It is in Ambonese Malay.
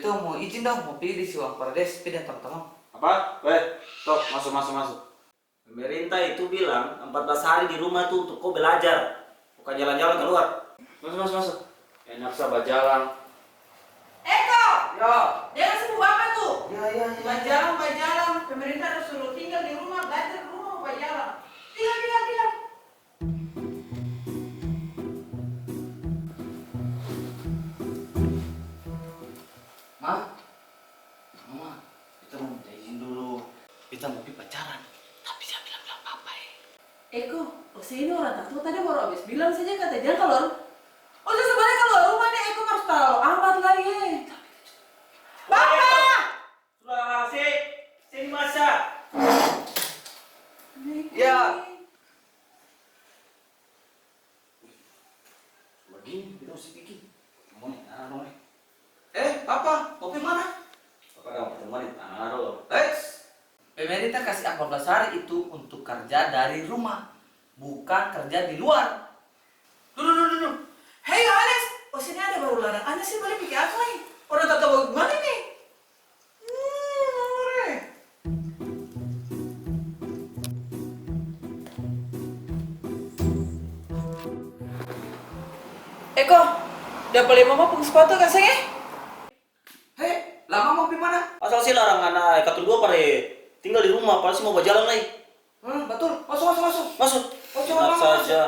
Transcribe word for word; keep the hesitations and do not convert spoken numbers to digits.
Itu mo izin dong, mo pi di Siwang Parades, pi deng tamang-tamang. Apa? Weh, tok, maso, maso, maso. Pemerintah itu bilang empat belas hari di rumah tuh untuk ko belajar, bukan jalan-jalan keluar. Maso, maso, maso. Enak sa bajalang. Eko! Ya. Dengar sih bapa tuh. Ya, ya, ya. Bajalang, bajalang. Pemerintah ada suruh tinggal di rumah, belajar di rumah, bajalang. Tinggal, tinggal, tinggal. Ma, Mama, beta mo minta izin dulu. Beta mo pi pacaran, tapi jang bilang-bilang papa e. Eko, ose ini orang tatua tadi baru abis bilang saja kata jang kaluar. Ose su bale kaluar rumah ni, Eko harus talalu amat lai e. Papa! Sudah se, seng masa. Ya. Bagini, beta musti pigi. Ketemuan deng ana dong e. Eh, papa, mo pi mana? Papa dong ketemuan deng ana dong. Eits! Pemerintah kasi ampat belas hari itu untuk karja dari rumah, bukan karja di luar. Duh, duh, duh, duh, duh. Hei, Alex, ose ni ada baru larang ana seng bale pigi akang lai. Orang tatua bagimana ni? Eko, dapa lia mama pung spatu ka seng e? He, la mama pi mana? Asal se larang ana katong dua par tinggal di rumah, padahal se mo bajalang lai. Hmm, batul. Maso, maso, maso. Maso. Maso, enak mama, maso. Saja.